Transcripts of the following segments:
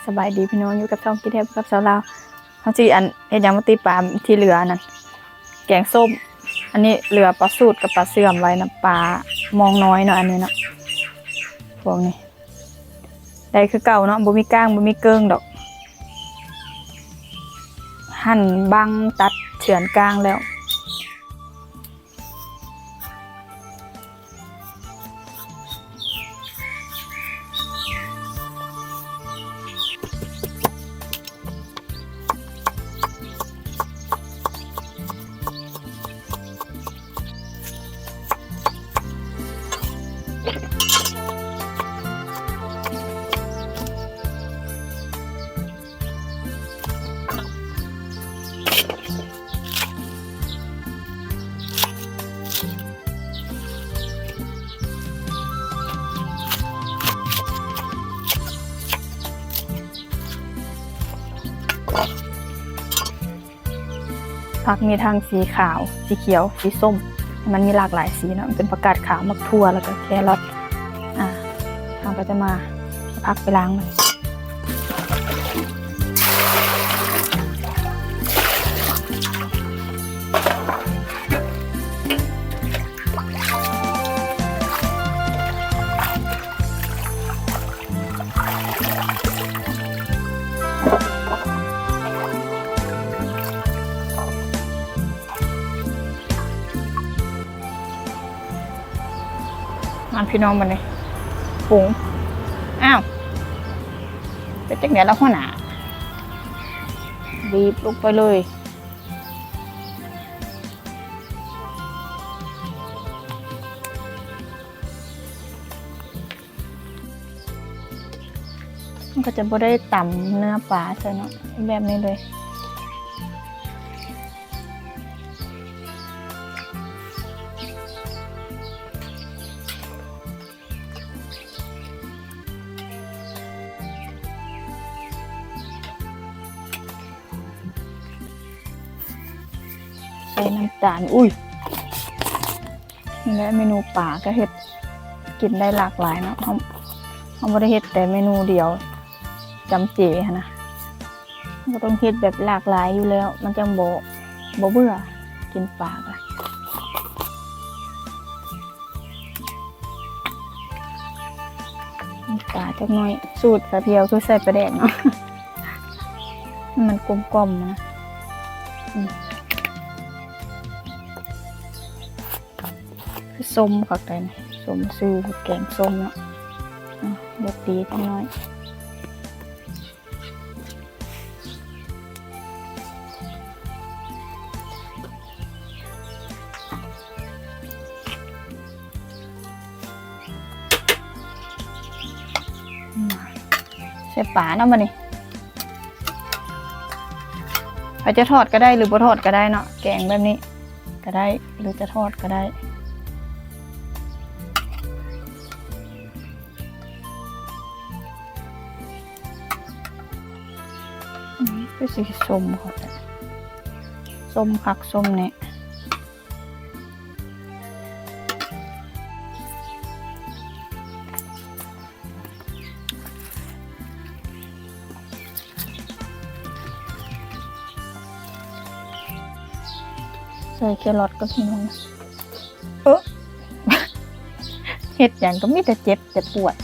ສະບາຍດີພີ່ນ້ອງ ຢູ່ກັບຊ່ອງກິນແຮບກັບສາວລາວ. ເຮົາຊິອັນເຮັດຫຍັງມາຕິ ປາທີ່ເຫຼືອນັ້ນ ແກງສົ້ມ. ອັນນີ້ເຫຼືອປາສູດກັບປາເຊື່ອມໄວ້ນຳ ປາມອງນ້ອຍເນາະ ອັນນີ້ເນາະ. ພວກນີ້ໄດ້ຄືເກົ່າເນາະ ບໍ່ມີກ້າງ ບໍ່ມີເກິ່ງດອກ. ຫັ່ນບັ້ງຕັດເຊືອນກ້າງແລ້ວ. ຜັກມີທັງສີຂາວ, ສີຂຽວ, ສີສົ້ມ ໃຫ້ມັນມີຫຼາກຫຼາຍສີເນາະ. ມັນເປັນຜັກກາດຂາວ, ໝາກຖົ່ວ ແລ້ວກໍແຄຣອດ. ອ່າ ເຮົາກໍຈະມາ ເອົາຜັກໄປລ້າງມັນ. ມາພີ່ນ້ອງ ບາດນີ້ປຸງ. ອ້າວ ເປັນຈັ່ງໃດລະຫົວໜ້າ? ບີບລົງໄປເລີຍ. ມັນກໍຈະບໍ່ໄດ້ຕຳເນື້ອປາໃສ່ເນາະ ແບບນີ້ເລີຍ. ໃສ່ນ້ຳຕານ. ອຸ້ຍ ນີ້ແຫຼະ ເມນູປາກໍເຮັດກິນໄດ້ຫຼາກຫຼາຍເນາະ. ເຮົາ ເຮົາບໍ່ໄດ້ເຮັດແຕ່ເມນູດຽວ ຈຳເຈຫັ້ນນະ. ເຮົາກໍຕ້ອງເຮັດແບບຫຼາກຫຼາຍຢູ່ແລ້ວ ມັນຈັ່ງບໍ່ ບໍ່ເບື່ອ ກິນປາກະ. ປາຈັກໜ້ອຍ ສູດສາວພຽວຄືໃສ່ປາແດກເນາະ ໃຫ້ມັນກົມກ່ອມນະ. ອືມ ສົ້ມຄັກແທ້ນີ້ ສົມຊື່ແກງສົ້ມເນາະ. ອືມ ບົດດີຈັກໜ້ອຍ. ອືມ ໃສ່ປາເນາະບາດນີ້. ໃຜຈະທອດກໍໄດ້ ຫຼືບໍ່ທອດກໍໄດ້ເນາະ ແກງແບບນີ້ກໍໄດ້ ຫຼືຈະທອດກໍໄດ້. ອືມ ຄືຊິສົ້ມຄັກແທ້ ສົ້ມຄັກສົ້ມແນ່. ໃສ່ແຄຣອດກໍພີ່ນ້ອງ. ເອີ ເຮັດຫຍັງກໍມີແຕ່ເຈັບແຕ່ປວດ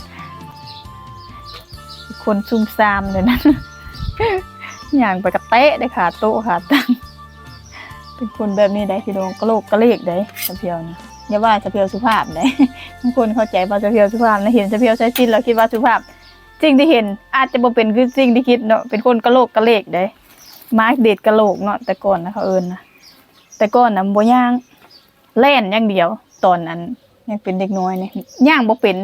ຄົນຊຸ່ມຊາມເດນັ້ນ ຍ່າງໄປກະເຕະໄດ້ຂາໂຕະຂາຕັ່ງ. ເປັນຄົນແບບນີ້ໄດ໋ພີ່ນ້ອງ ກະໂຫຼກກະເລກໄດ໋ສາວພຽວນະ. ຢ່າວ່າສາວພຽວສຸພາບໄດ໋ ບາງຄົນເຂົ້າໃຈວ່າສາວພຽວສຸພາບນະ ເຫັນສາວພຽວໃຊ້ສິ້ນແລ້ວຄິດວ່າສຸພາບ. ສິ່ງທີ່ເຫັນອາດຈະບໍ່ເປັນຄືສິ່ງທີ່ຄິດເນາະ ເປັນຄົນກະໂຫຼກກະເລກໄດ໋ ໝາເດັດກະໂຫຼກເນາະ ແຕ່ກ່ອນນະເຂົາເອີ້ນນະ. ແຕ່ກ່ອນນະບໍ່ຍ່າງ ແລ່ນຢ່າງດຽວ ຕອນນັ້ນຍັງເປັນເດັກນ້ອຍນີ້ ຍ່າງບໍ່ເປັນ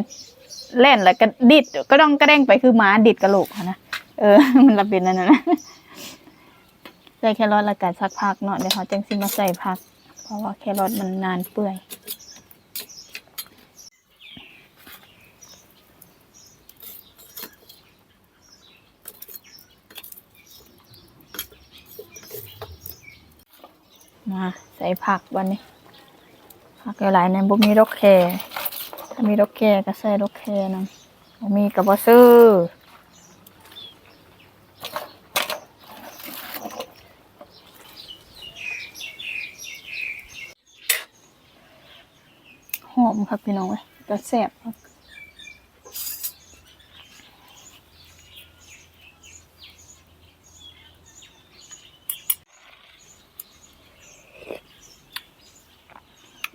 ແລ່ນແລ້ວກະດິດກະດອງກະແດງໄປຄືໝາດິດກະໂຫຼກຫັ້ນນະ. ເອີ ມັນລະເປັນອັນນັ້ນນະ. ໃສ່ແຄຣອດແລ້ວກະສັກພັກເນາະ ດຽວເຮົາຈັ່ງຊິມາໃສ່ຜັກ ເພາະວ່າແຄຣອດມັນນານເປື່ອຍ. ມາໃສ່ຜັກບາດນີ້ ຜັກຫຼາຍໆແນ່ ບໍ່ມີດອກແຄ ຖ້າມີດອກແຄກໍໃສ່ດອກແຄນຳ ບໍ່ມີກໍບໍ່ຊື້. ຫອມຄັກພີ່ນ້ອງເອີຍ ແຕ່ແຊບຄັກ.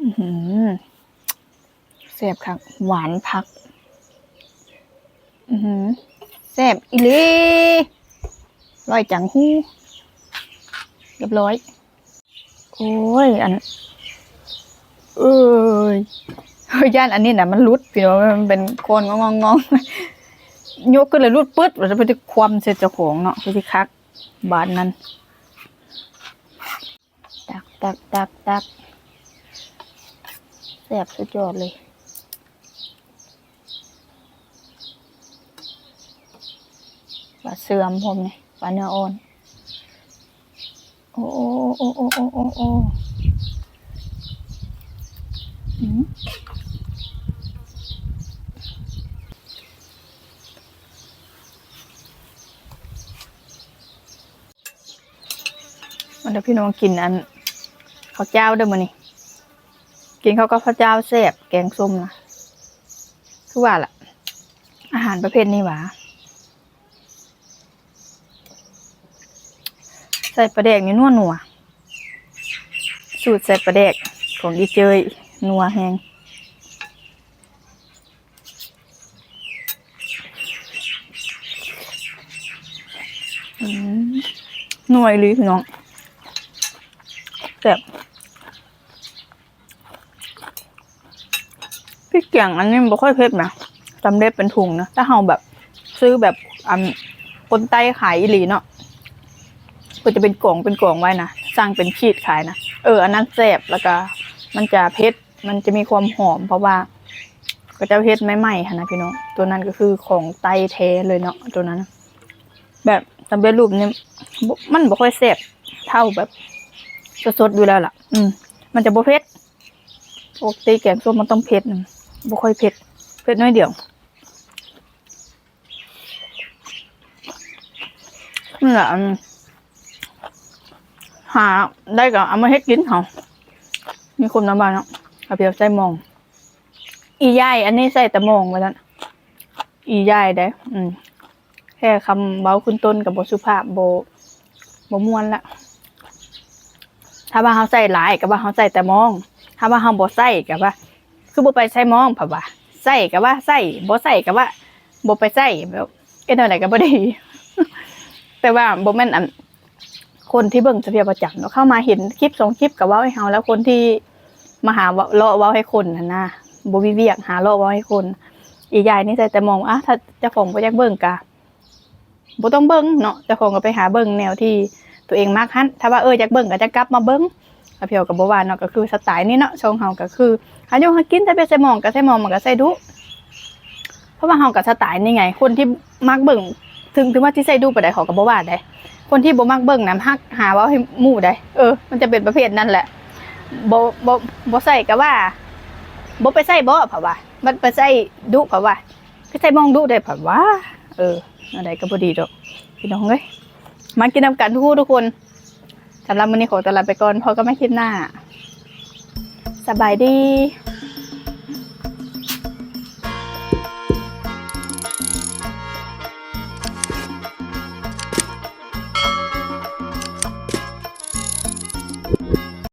ອືຫື ແຊບຄັກ ຫວານຜັກ ອືຫື ແຊບອີ່ຫຼີ ລອຍຈັງຫູ ຮຽບຮ້ອຍ. ໂອ້ຍ ອັນ ເອີຍ ຢ້ານອັນນີ້ນະມັນຫຼຸດ ພີ່ນ້ອງ ມັນເປັນກ້ອນງອງໆ ຍົກຂຶ້ນແລ້ວຫຼຸດປຶດ ວ່າຈະໄປຄວ່ຳໃສ່ເຈົ້າຂອງເນາະ ຄືຊິຄັກບາດນັ້ນ. ຕັກ ຕັກ ຕັກ ຕັກ ແຊບສຸດຍອດເລີຍ. ປາເຊື່ອມພ້ອມນີ້ ປາເນື້ອອ່ອນ. ໂອ້ ໂອ້ ໂອ້ ໂອ້ ອືມ. ມາເດີພີ່ນ້ອງ ກິນອັນ ເຂົ້າຈ້າວເດີມື້ນີ້ ກິນເຂົ້າກັບເຂົ້າຈ້າວແຊບ ແກງສົ້ມນະ ຄືວ່າລະ ອາຫານປະເພດນີ້ຫວາ ໃສ່ປາແດກນີ້ນົວໆ ສູດໃສ່ປາແດກຂອງອີເຈີຍ ນົວແຮງ. ອືມ ນົວອີ່ຫຼີພີ່ນ້ອງ ແຊບ. ພິກແກງອັນນີ້ມັນບໍ່ຄ່ອຍເຜັດນະ ສຳເລັດເປັນຖົງນະ ຖ້າເຮົາແບບຊື້ແບບ ອັນ ຄົນໃຕ້ຂາຍອີ່ຫຼີເນາະ ເພິ່ນຈະເປັນກອງເປັນກອງໄວ້ນະ ສັ່ງເປັນຂີດຂາຍນະ ເອີ ອັນນັ້ນແຊບ ແລ້ວກະມັນຈະເຜັດ ມັນຈະມີຄວາມຫອມ ເພາະວ່າເຂົາເຈົ້າເຮັດໃໝ່ໆຫັ້ນນະພີ່ນ້ອງ. ໂຕນັ້ນກໍຄືຂອງໄຕ້ແທ້ເລີຍເນາະ ໂຕນັ້ນນະ ແບບສຳເລັດຮູບນີ້ ບໍ່ ມັນບໍ່ຄ່ອຍແຊບເທົ່າແບບສົດໆຢູ່ແລ້ວລະ ອືມ ມັນຈະບໍ່ເຜັດ ປົກກະຕິແກງສົ້ມມັນຕ້ອງເຜັດ ອືມ ບໍ່ຄ່ອຍເຜັດ ເຜັດໜ້ອຍດຽວ. ນັ້ນລະ ອັນ ຫາໄດ້ກໍເອົາມາເຮັດກິນເຮົາ ມີຄົນມາບ້ານເນາະ ເອົາໄປໃສ່ໝອງ ອີ່ຍາຍ ອັນນີ້ໃສ່ແຕ່ໝອງວ່າຊັ້ນ ອີ່ຍາຍເດ້ ອືມ ແຄ່ຄຳເວົ້າຂຶ້ນຕົ້ນກໍບໍ່ສຸພາບ ບໍ່ ບໍ່ມ່ວນລະ. ຖ້າວ່າເຮົາໃສ່ຫຼາຍກໍວ່າເຮົາໃສ່ແຕ່ໝອງ ຖ້າວ່າເຮົາບໍ່ໃສ່ກໍວ່າ ຄືບໍ່ໄປໃສ່ໝອງ ເພິ່ນວ່າ ໃສ່ກໍວ່າໃສ່ ບໍ່ໃສ່ກໍວ່າບໍ່ໄປໃສ່ ແບບເຮັດແນວໃດກໍບໍ່ດີ. ແຕ່ວ່າບໍ່ແມ່ນ ອັນ ຄົນທີ່ເບິ່ງສະພຽວປະຈຳເນາະ ເຂົ້າມາເຫັນຄລິບສອງຄລິບກໍເວົ້າໃຫ້ເຮົາແລ້ວ ຄົນທີ່ມາຫາເລາະເວົ້າໃຫ້ຄົນຫັ້ນນະ ບໍ່ມີວຽກຫາເລາະເວົ້າໃຫ້ຄົນ. ອີ່ຍາຍນີ້ໃສ່ແຕ່ໝອງ ອາ ຖ້າເຈົ້າຂອງບໍ່ຢາກເບິ່ງກະ ບໍ່ຕ້ອງເບິ່ງເນາະ ເຈົ້າຂອງກໍໄປຫາເບິ່ງແນວທີ່ຕົວເອງມັກຫັ້ນ. ຖ້າວ່າ ເອີ ຢາກເບິ່ງກໍຈະກັບມາເບິ່ງ ອາພຽວກໍບໍ່ວ່າເນາະ ກໍຄືສະໄຕນີ້ເນາະ ຊ່ອງເຮົາກໍຄືຫາຢູ່ຫາກິນ ຖ້າໄປໃສ່ໝອງກໍໃສ່ໝອງ ມັນກໍໃສ່ດຸ ເພາະວ່າເຮົາກໍສະໄຕນີ້ໄງ ຄົນທີ່ມັກເບິ່ງ ເຖິງ ເຖິງວ່າຊິໃສ່ດຸປານໃດເຂົາກໍບໍ່ວ່າໃດ ຄົນທີ່ບໍ່ມັກເບິ່ງນະ ມັກຫາເວົ້າໃຫ້ໝູ່ໃດ ເອີ ມັນຈະເປັນປະເພດນັ້ນແຫຼະ ບໍ່ ບໍ່ ບໍ່ໃສ່ກໍວ່າ ບໍ່ໄປໃສ່ບໍ ເພິ່ນວ່າ ບັດໄປໃສ່ດຸ ເພິ່ນວ່າ ຄືໃສ່ໝອງດຸໄດ໋ ເພິ່ນວ່າ ເອີ ແນວໃດກໍບໍ່ດີດອກ ພີ່ນ້ອງເອີຍ ມາກິນນຳກັນທຸກຜູ້ທຸກຄົນ. ສຳລັບມື້ນີ້ຂໍຕົວລາໄປກ່ອນ ພໍ້ກັນໃໝ່ຄລິບໜ້າ ສະບາຍດີ.